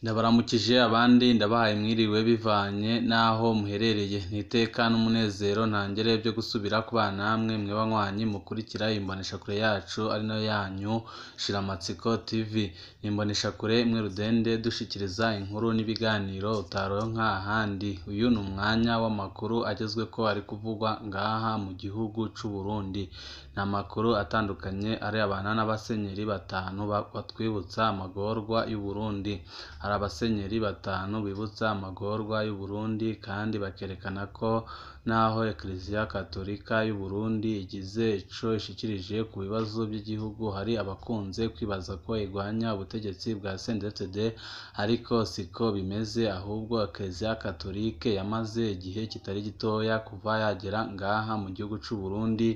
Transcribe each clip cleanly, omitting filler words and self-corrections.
Ndabaramukije abandi ndabahaye mwiriwe bivanye n'aho muherereye. Ni iteka n'umunezero ntangere byo gusubira kubana namwe mwe banywanyi mukurikira imboneshakure yacu ari nayo yanyu Shiramatsiko TV. Ni imboneshakure imwe rudende dushikiriza inkuru n'ibiganiro utaronka ahandi. Uyu ni umwanya w'amakuru agezweko ari kuvugwa ngaha mu gihugu c'u Burundi. Ni amakuru atandukanye arebana n'abasenyeri batanu batwibutsa amagorwa y'u Burundi. Hari abasenyeri batanu bibutsa amagorwa y'u Burundi kandi bakerekana ko naho Eklezia Katolika y'u Burundi igize ico ishikirije ku bibazo vy'igihugu, hari abakunze kwibaza ko igwanya ubutegetsi bwa CNDD-FDD, ariko siko bimeze, ahubwo Eklezia Katolike yamaze igihe kitari gitoya kuva yagera ngaha mu gihugu c'u Burundi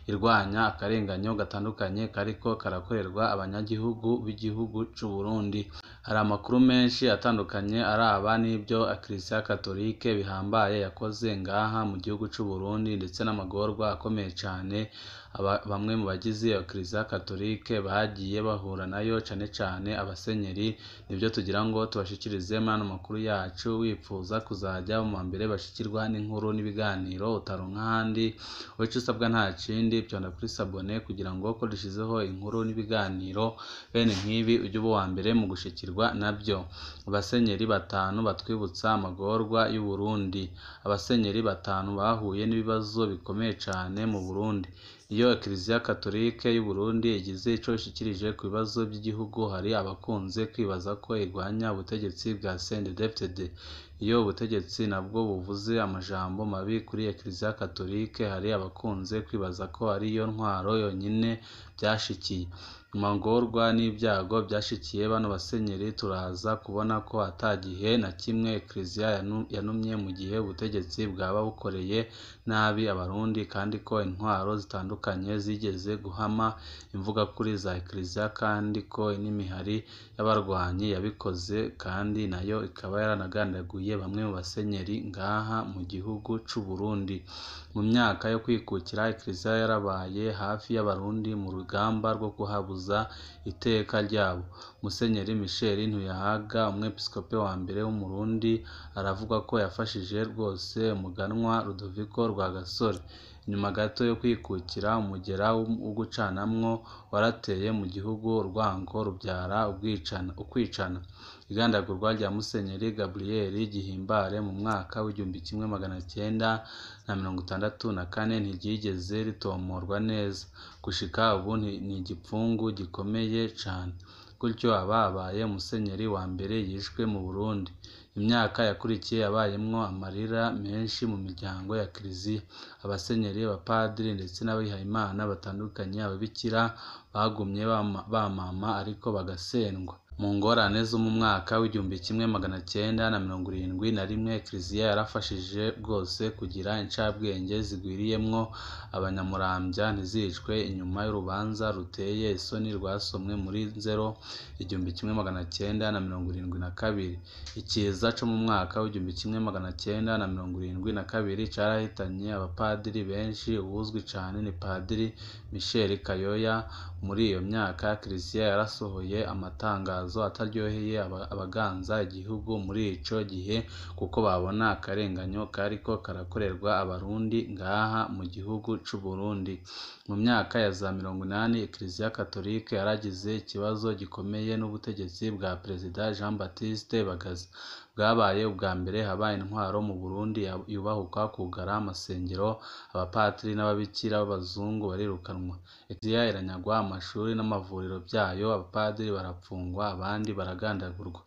irwanya akarenganyo gatandukanye kariko karakorerwa abanyagihugu b'igihugu c'u Burundi. Hari amakuru menshi atandukanye araba n'ivyo Eklezia Katolike bihambaye yakoze ngaha mu gihugu c'u Burundi, ndetse n'amagorwa akomeye cane bamwe mu bagize Eklezia Katolike bagiye bahura nayo, cane cane abasenyeri. Nivyo tugira ngo tubashikirize muri ano makuru yacu. Wipfuza kuzaja mu bambere bashikirwa n'inkuru n'ibiganiro utaronka ahandi, ico usabwa nta kindi, vyonda kuri sabone kugira ngo ko dushizeho inkuru n'ibiganiro bene nk'ibi uje uba uwa mbere mu gushikirwa navyo. Abasenyeri batanu batwibutsa amagorwa y'u Burundi. Abasenyeri batanu bahuye n'ibibazo bikomeye cane mu Burundi. Iyo Eklezia Katolike y'u Burundi igize ico ishikirije ku bibazo vy'igihugu, hari abakunze kwibaza ko igwanya ubutegetsi bwa CNDD-FDD. Iyo ubutegetsi nabwo buvuze amajambo mabi kuri Eklezia Katolike, hari abakunze kwibaza ko ariyo ntwaro yonyene vyashikiye. Mu magorwa n'ivyago vyashikiye bano basenyeri, turaza kubona ko ata gihe na kimwe Eklezia yanumye mu gihe ubutegetsi bwaba bukoreye nabi abarundi, kandi ko intwaro zitandukanye zigeze guhama imvugakuri za Eklezia, kandi ko n'imihari y'abarwanyi yabikoze, kandi nayo ikaba yaranagandaguye bamwe mu basenyeri ngaha mu gihugu c'u Burundi. Mu myaka yo kwikukira, Eklezia yarabaye hafi y'abarundi mu rugamba rwo kuhabuza iteka ryabo. Musenyeri Michel Ntuyahaga, umwepiskopi wa mbere w'umurundi, aravuga ko yafashije rwose umuganwa Rudoviko Rwagasore. Inyuma gato yo kwikukira, umugera wo gucanamwo warateye mu gihugu, urwanko ruvyara ukwicana. Igandagurwa rya Musenyeri Gabriel Gihimbare mu mwaka w'1964 ntiryigeze ritomorwa neza. Gushika ubu ni igipfungu gikomeye cane. Gutyo aba abaye umusenyeri wa mbere yishwe mu Burundi. Imyaka yakurikiye yabayemwo amarira menshi mu miryango ya Kiliziya. Abasenyeri, abapadiri ndetse n'abihayimana batandukanye, ababikira bagumye bamama ariko bagasendwa. Mu ngorane zo mu mwaka w'1971, Eklezia yarafashije rwose kugira incabwenge zigwiriyemwo abanyamuramvya ntizicwe inyuma y'urubanza ruteye isoni rwasomwe muri Nzero 1972. Ikiza co mu mwaka w'1972 carahitanye abapadiri benshi, uwuzwi cane ni Padiri Michel Kayoya. Muri iyo myaka Kiliziya yarasohoye amatangazo ataryoheye abaganza igihugu muri ico gihe, kuko babona akarenganyo kariko karakorerwa abarundi ngaha mu gihugu c'u Burundi. Mu myaka ya za 80, Eklezia Katolike yaragize ikibazo gikomeye n'ubutegetsi bwa Perezida Jean Baptiste Bagaza. Bwabaye ubwa mbere habaye intwaro mu Burundi yubahuka kwugara amasengero, abapatiri n'ababikira b'abazungu barirukanwa. Eklezia iranyagwa amashuri n'amavuriro vyayo, abapadiri barapfungwa abandi baragandagurwa.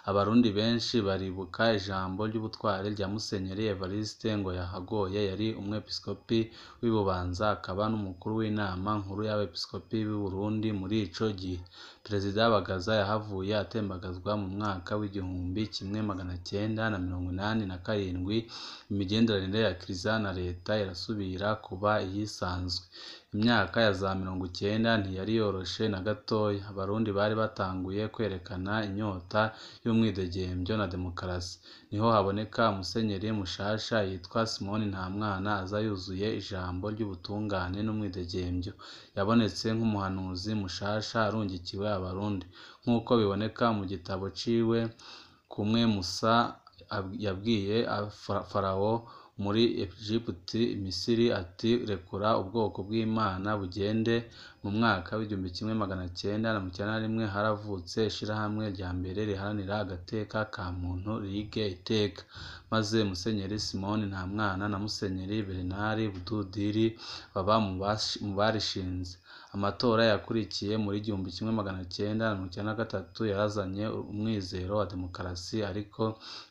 Abarundi benshi baribuka ijambo ry'ubutwari rya Musenyeri Evariste Ngoyahagoye, yari umwepiskopi w'i Bubanza akaba n'umukuru w'inama nkuru y'abepiskopi b'u Burundi muri ico gihe. Perezida Bagaza yahavuye atembagazwa mu mwaka w'1987, imigenderanire ya Kiliziya na leta irasubira kuba iyisanzwe. Imyaka ya za 90 ntiyari yoroshe na gatoya. Abarundi bari batanguye kwerekana inyota y'umwidegemvyo na demokarasi. Niho haboneka umusenyeri mushasha yitwa Simoni Ntamwana, aza yuzuye ijambo ry'ubutungane n'umwidegemvyo. Yabonetse nk'umuhanuzi mushasha arungikiwe abarundi, nk'uko biboneka mu gitabo ciwe Kumwe Musa yabwiye Farawo muri Egiputi Misiri ati rekura ubwoko bw'Imana bugende. Mu mwaka w'1991 haravutse ishirahamwe rya mbere riharanira agateka ka muntu Ligue Iteka, maze Musenyeri Simon Ntamwana na Musenyeri Bernard Bududiri baba mu barishinze. Amatora yakurikiye muri 1993 yarazanye umwizero wa demokarasi, ariko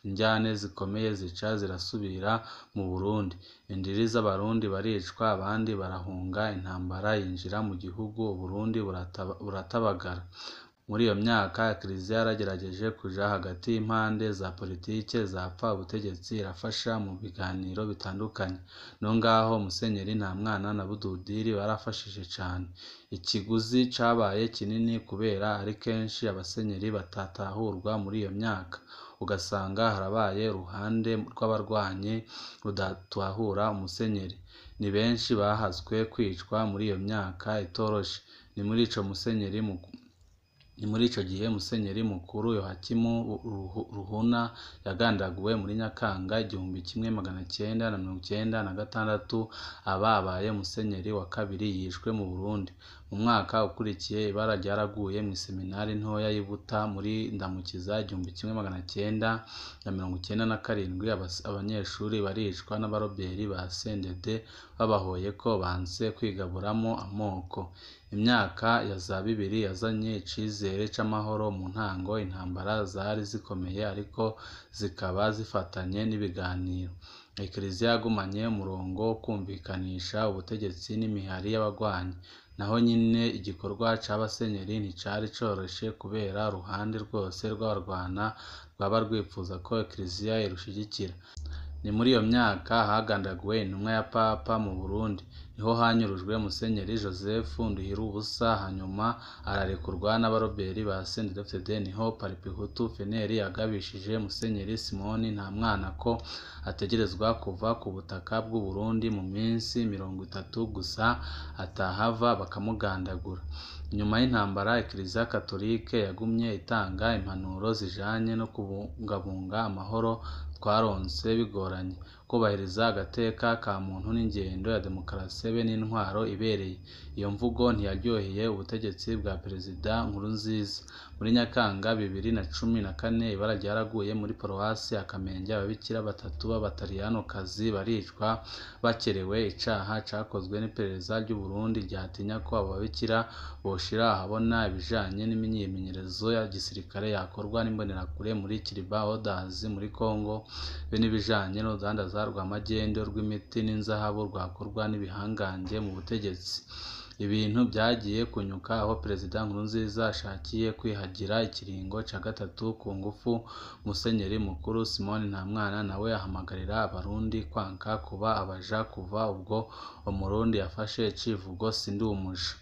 injyane zikomeye zica zirasubira mu Burundi. Indiri z'Abarundi baricwa, abandi barahunga, intambara yinjira mu gihugu, Uburundi buratabagara. Muri iyo myaka Kiliziya yaragerageje kuja hagati y'impande za politike zapfa ubutegetsi, irafasha mu biganiro bitandukanye. No ngaho Musenyeri Ntamwana na Bududiri barafashije cane. Ikiguzi cabaye kinini kubera ari kenshi abasenyeri batatahurwa muri iyo myaka, ugasanga harabaye uruhande rw'abarwanyi rudatahura umusenyeri. Ni benshi bahaswe kwicwa muri iyo myaka itoroshe. Ni muri ico gihe Musenyeri Mukuru Yohakimu Ruhuna yagandaguwe muri Nyakanga 1996, aba abaye musenyeri wa kabiri yishwe mu Burundi. Mu mwaka ukurikiye ibara ryaraguye mw'iseminari ntoya y'i Buta muri Ndamukiza 1997, abanyeshuri baricwa n'abaroberi ba CNDD babahoye ko banse kwigaburamwo amoko. Imyaka ya za bibiri yazanye icizere c'amahoro. Mu ntango intambara zari zikomeye ariko zikaba zifatanye n'ibiganiro. Kiliziya yagumanye umurongo wo kwumvikanisha ubutegetsi n'imihari y'abagwanyi. Naho nyene igikorwa c'abasenyeri nticari coroshe kubera uruhande rwose rw'abarwana rwaba rwipfuza ko Kiliziya irushigikira. Ni muri iyo myaka hagandaguwe intumwa ya Papa mu Burundi, niho hanyurujwe Musenyeri Joseph Nduhirubusa, hanyuma ararekurwa n'abaroberi ba CNDD-FDD. Niho Paripehutu FNL yagabishije Musenyeri Simon Ntamwana ko ategerezwa kuva ku butaka bw'u Burundi mu minsi 30 gusa, atahava bakamugandagura. Nyuma y'intambara Kiliziya Katolike yagumye itanga impanuro zijanye no kubungabunga amahoro twaronse bigoranye, kubahiriza agateka ka muntu n'ingendo ya demokarasi be n'intwaro ibereye. Iyo mvugo ntiyaryoheye ubutegetsi bwa Perezida Nkurunziza. Muri Nyakanga 2014 ibara ryaraguye muri paruwasi ya Kamenge, ababikira batatu b'abataliyanokazi baricwa bakerewe icaha cakozwe n'iperereza ry'u Burundi ryatinya ko abo babikira boshira ahabona ibijanye n'imyimenyerezo ya gisirikare yakorwa n'imbonerakure muri Kiliba Orders muri Congo, be n'ibijanye n'urudandaza rwa magendu rw'imiti n'inzahabu rwakorwa n'ibihangange mu butegetsi. Ibintu byagiye kunyuka aho Perezida Nkurunziza ashakiye kwihagira ikiringo ca gatatu ku ngufu. Musenyeri Mukuru Simon Ntamwana nawe ahamagarira Abarundi kwanka kuba abaja. Kuva ubwo Umurundi yafashe icivugo "Sindi umuja".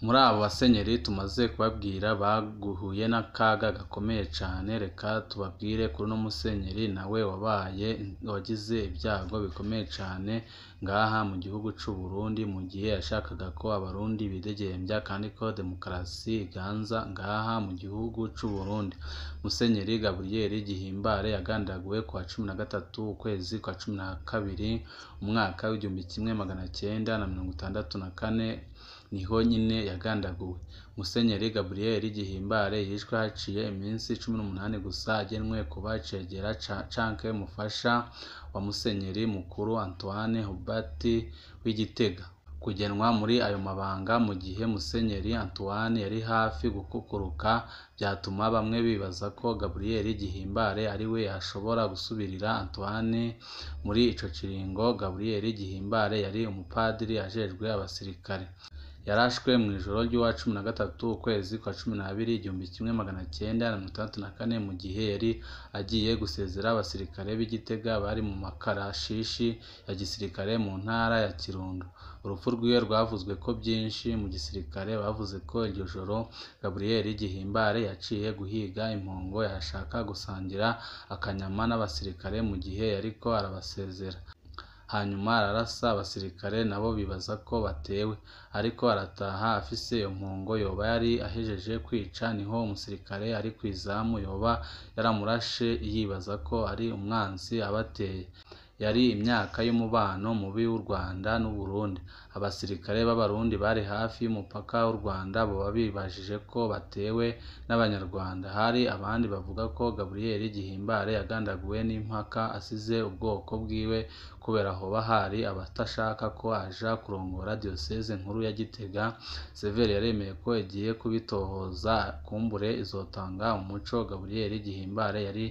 Muri abo basenyeri tumaze kubabwira baguhuye n'akaga gakomeye cane, reka tubabwire kuri uno musenyeri nawe wabaye wagize ibyago bikomeye cane ngaha mu gihugu c'u Burundi, mu gihe yashakaga ko Abarundi bidegembya kandi ko demokarasi iganza ngaha mu gihugu c'u Burundi. Musenyeri Gabriel Gihimbare yagandaguwe kuwa 13 ukwezi kwa 12 umwaka w'1964, niho nyine yagandaguwe. Musenyeri Gabriel Gihimbare yishwe haciye iminsi 18 gusa agenwe kuba icegera canke umufasha wa Musenyeri Mukuru Antoine Hubert w'Igitega. Kugenwa muri ayo mabanga mu gihe Musenyeri Antoine yari hafi gukukuruka byatuma bamwe bibaza ko Gabriel Gihimbare ariwe yashobora gusubirira Antoine muri ico kiringo. Gabriel Gihimbare yari umupadiri ajejwe abasirikare. Yarashwe mw'ijoro ry'uwa 13 ukwezi kwa 12 1964, mu gihe yari agiye gusezera abasirikare b'i Gitega bari mu makarashishi ya gisirikare mu ntara ya Kirundo. Urupfu rwiwe rwavuzwe ko byinshi mu gisirikare. Bavuze ko iryo joro Gabriel Gihimbare yaciye guhiga impongo yashaka gusangira akanyama n'abasirikare mu gihe yariko arabasezera. Hanyuma ararasa abasirikare nabo bibaza ko batewe, ariko arataha afise iyo mpongo yoba yari ahejeje kwica. Niho umusirikare ari kw'izamu yoba yaramurashe yibaza ko ari umwansi abateye. Yari imyaka y'umubano mubi w'u Rwanda n'Uburundi. Abasirikare b'Abarundi bari hafi y'umupaka w'u Rwanda boba bibajije ko batewe n'Abanyarwanda. Hari abandi bavuga ko Gaburiyeri Gihimbare yagandaguwe n'impaka asize ubwoko bwiwe kubera hoba hari abatashaka ko aja kurongora diyoseze nkuru ya Gitega. Severi yaremeye ko igiye kubitohoza, kumbure izotanga umuco. Gaburiyeri Gihimbare yari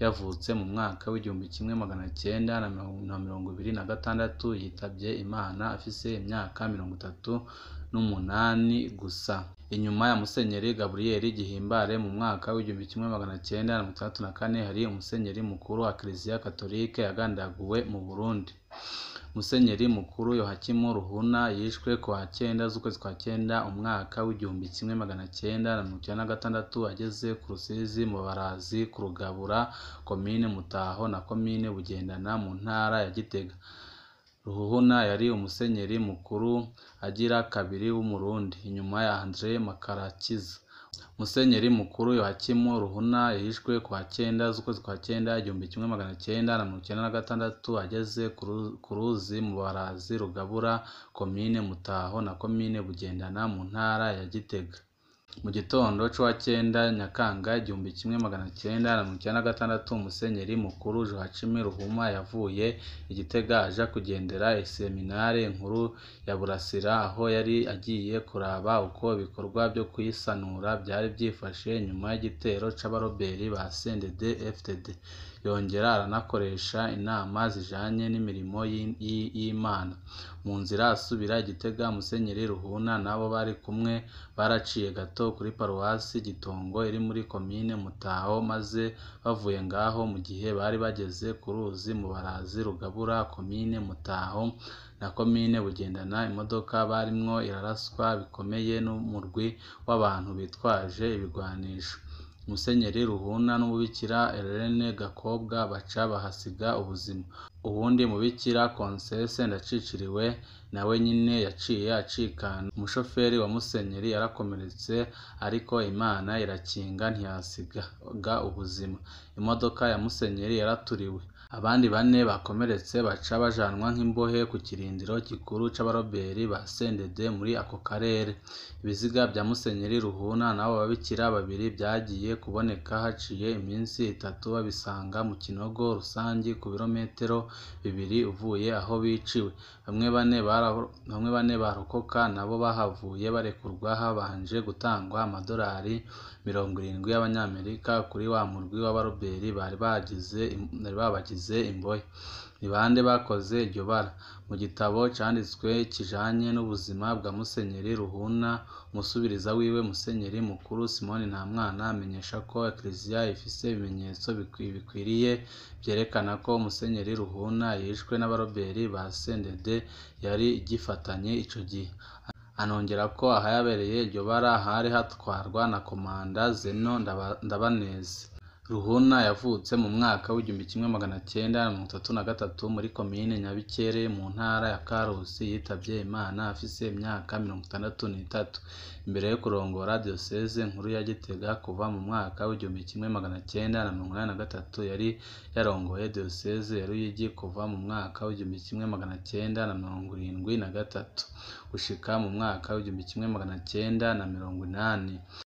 yavutse mu mwaka w'1926, yitavye Imana afise imyaka 38 gusa. Inyuma ya Musenyeri Gaburiyeri Gihimbare mu mwaka w'1964 hari umusenyeri mukuru wa Kiliziya Katolike yagandaguwe mu Burundi. Musenyeri mukuru Yohakimu Ruhuna yishwe kuwa 9 z'ukwezi kwa 9 umwaka w'1996 ageze ku Rusizi mu Barazi ku Rugabura, komine Mutaho na komine Bugendana mu ntara ya Gitega. Ruhuna yari umusenyeri mukuru agira kabiri w'Umurundi inyuma ya Andre Makarakiza. Musenyeri mukuru Yohakimu Ruhuna yishwe kuwa 9 z'ukwezi kwa 9 1996 ageze ku Ruzi mu Barazi Rugabura, komine Mutaho na komine Bugendana mu ntara ya Gitega. Mu gitondo c'uwa 9 Nyakanga 1996 Musenyeri mukuru Joachim Ruhuma yavuye i Gitega aja kugendera iseminare nkuru ya Burasira, aho yari agiye kuraba uko ibikorwa vyo kuyisanura vyari vyifashe nyuma y'igitero c'abaroberi ba CNDD-FDD. Yongera aranakoresha inama zijanye n'imirimo y'Imana. Mu nzira asubira i Gitega, Musenyeri Ruhuna n'abo bari kumwe baraciye gato kuri paruwasi Gitongo iri muri komine Mutaho, maze bavuye ngaho mu gihe bari bageze ku ruzi mu Barazi rugabura komine Mutaho na komine Bugendana, imodoka barimwo iraraswa bikomeye n'umurwi w'abantu bitwaje ibigwanisho. Musenyeri Ruhuna n'umubikira Helene Gakobwa baca bahasiga ubuzima. Uwundi mubikira Consese Ndaciciriwe nawe nyene yaciye acikana. Umushoferi wa Musenyeri yarakomeretse ariko Imana irakinga ntiyasiga ubuzima. Imodoka ya Musenyeri yaraturiwe. Abandi bane bakomeretse baca bajanwa nk'imbohe ku kirindiro gikuru c'abaroberi ba CNDD muri ako karere. Ibiziga vya Musenyeri Ruhuna n'abo babikira babiri vyagiye kuboneka haciye iminsi itatu babisanga mu kinogo rusangi ku birometero 2 uvuye aho biciwe. Bamwe bane barokoka nabo bahavuye barekurwa habanje gutangwa amadorari 70 y'abanyamerika kuri wa murwi w'abaroberi bari babagize imbohe. Ni bande bakoze iryo bara? Mu gitabo canditswe kijanye n'ubuzima bwa Musenyeri Ruhuna, umusubiriza wiwe Musenyeri mukuru Simoni Ntamwana amenyesha ko Eklezia ifise ibimenyetso bikwiriye vyerekana ko Musenyeri Ruhuna yishwe n'abaroberi ba CNDD yari igifatanye ico gihe. Anongera ko ahayabereye iryo bara hari hatwarwa na Komanda Zeno Ndabaneze. Ruhuna yavutse mu mwaka w'1933 muri komine Nyabikere mu ntara ya Karusi. Yitavye Imana afise imyaka 63. Imbere yo kurongora diyoseze nkuru ya Gitega kuva mu mwaka w'1983 yari yarongoye diyoseze ya Ruyigi kuva mu mwaka w'1973 gushika mu mwaka w'1980.